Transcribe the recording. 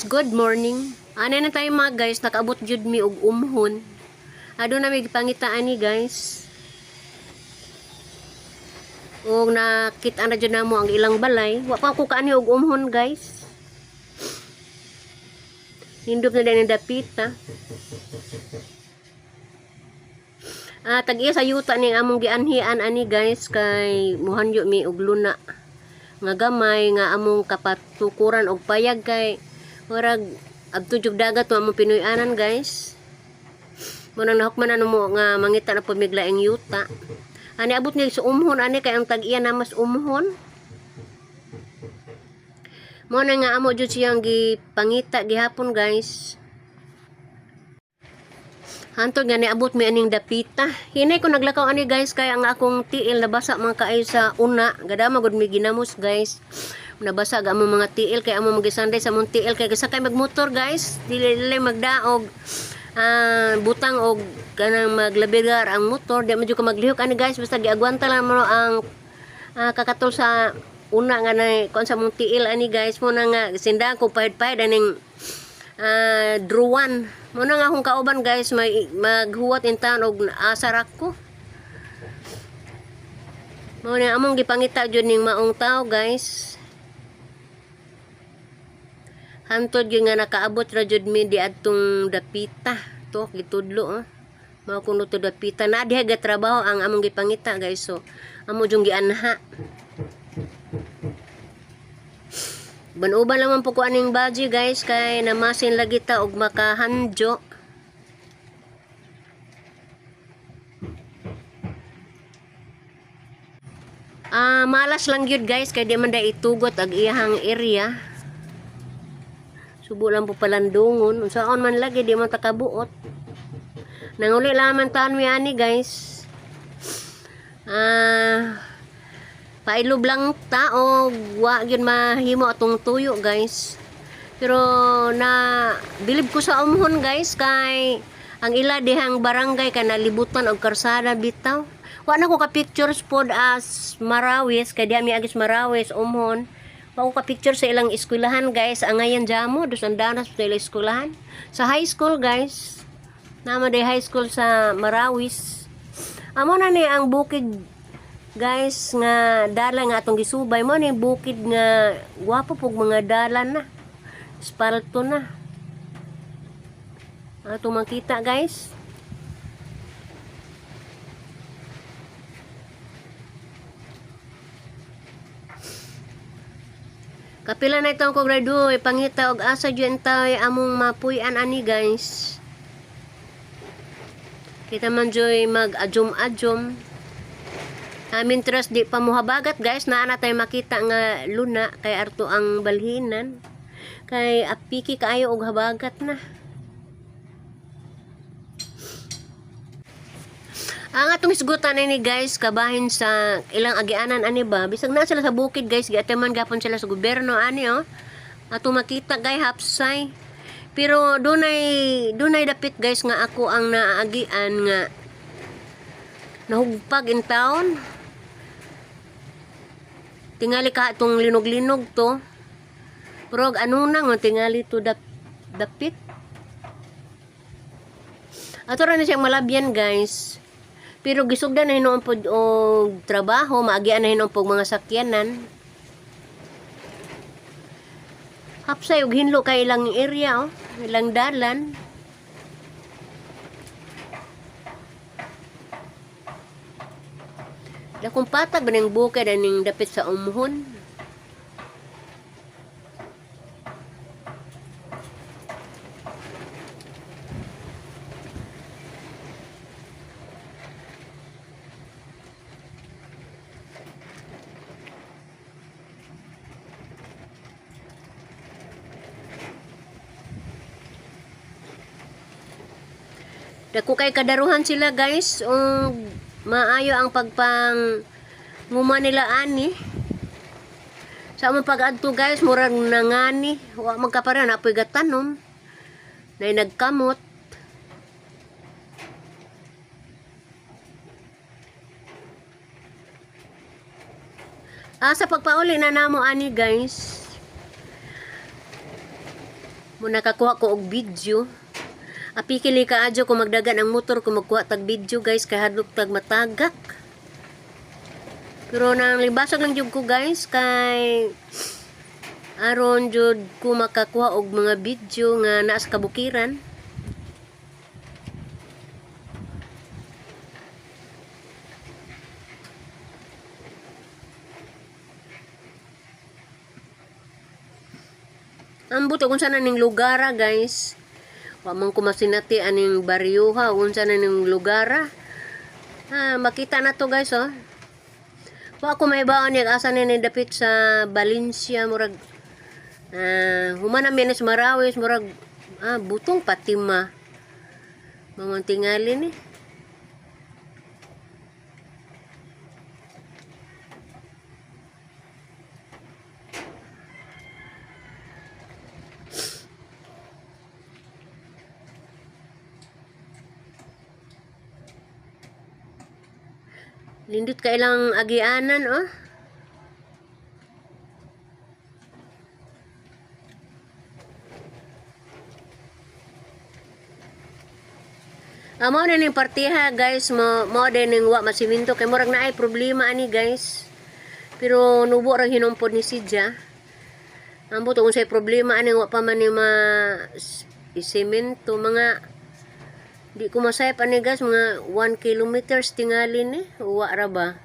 Guys, good morning. Ana na tayo mga guys, nakaabot jud mi og umhon. Aduna mi gipangitaan ni, guys. Og nakita na jud namo ang ilang balay. Wa pa ko kaani og umhon, guys. Nindot na din ang dapita. Ah, tag-iya sa yuta ning among gianhian ani, guys, kay muhanyo mi og luna nga gamay nga among kapatukuran og payag kay murag adto jug dagat to among Pinoy-anan, guys. Mo nang nahukman na mo nga mangita na pud mig laing yuta. Ani abot ni sa umhon ani kay ang tag-iya na mas umhon. Mo na nga amo jud siyang gipangita gihapon, guys. Hantod nga niabot mi aning dapita. Hinay ko naglakaw ani, guys, kay ang akong tiil nabasa man kaayo sa una. Gadama gud mi ginamos, guys. Nabasa ga among mga tiil kay among magisanday sa among tiil kay sakay magmotor, guys. Dili dili magdaog butang og kanang maglabigar ang motor. Di man jud ko maglihok ani, guys, basta giagwanta lang mo ang kakatol sa una nga na kuan sa among tiil ani, guys. Mo na nga sindahan ko pahid-pahid aning druwan. Mo na nga akong kauban, guys, may maghuwat in town og asa ra ko. Mo na among gipangita jud ning maong tao, guys. Hantod gyud nga nakaabot ra jud mi di adtong dapita. To gitudlo, oh. Mao kuno to dapita na diha trabaho ang among gipangita, guys. So amo jung gianha. Banuban lang man po ko aning baji, guys, kay namasin lagi ta og makahandyo. Ah, malas lang gyud, guys, kay di man da itugot ag iyahang area. Subo lang po palandungon. Unsaon man lagi di man ta kabuot. Nanguli lang man taon mi ani, guys. Pailob lang ta og wa gyud mahimo atong tuyo, guys. Pero na bilib ko sa umhon, guys, kay ang ila dihang barangay kay nalibutan og karsada bitaw. Wa na ko ka pictures pod as Marawis kay diha mi agis Marawis umhon. Wa ko ka picture sa ilang eskwelahan, guys. Angayan jamo dos andanas sa ilang eskwelahan. Sa high school, guys. Nama day high school sa Marawis. Amo na ni ang bukid, guys, nga dala nga atong gisubay mo ni bukid nga gwapo pug mga dalan na. Espalto na. Atong makita, guys. Kapila na itong ko graduate, pangita og asa jud tay among mapuy-an ani, guys. Kita man joy mag-adjum-adjum. Mintras di pa muhabagat, guys, naa na tayo makita nga luna kay arto ang balhinan. Kay apiki kaayo og habagat na. Ang atong isgutan ni, guys, kabahin sa ilang agianan ani ba, bisag na sila sa bukid, guys, giatiman gapon sila sa gobyerno ani, oh. Atong makita, guys, hapsay. Pero dunay dunay dapit, guys, nga ako ang naagian nga nahugpag in town. Tingali ka itong linog-linog to. Pero ano na nga tingali to dapit. Ato ra na siyang malabyan, guys. Pero gisugdan na hinuon pod og trabaho, maagian na hinuon pod mga sakyanan. Hapsay og hinlo kay ilang area, oh, ilang dalan. Dakong patag ba ning bukid aning dapit sa umhon? Dako kay kadaruhan sila, guys, ug maayo ang pagpang nguma nila ani. Sa among pag-adto, guys, murag nangani, wa magkapareho na apoy gatanom. Nay nagkamot. Ah, sa pagpauli na namo ani, guys. Mo nakakuha ko og video. Apikili ka adyo kung magdagan ang motor kung magkuha tag video, guys, kay hadlok tag matagak. Pero nang libasag lang jud ko, guys, kay aron jud ko makakuha og mga video nga naa sa kabukiran. Ambot kung saan ning lugara, guys. Wa man ko masinati aning baryoha kung saan ning lugara. Ah, makita na to, guys, oh. Wa ko may baon niya asa ni dapit sa Valencia, murag human na mi sa Marawis, murag Butong Fatima. Mamang tingali ni. Lindot ka ilang agianan, oh. Mao na ning partiha, guys, mo mo din ning wa masiminto kay murag naay problema ani, guys. Pero nubo ra hinumpod ni Sidja. Ambot kung say problema ani, wa pa man ni ma isemento mga di ko masayop ani, guys, mga 1 kilometers tingali ni wa ra ba.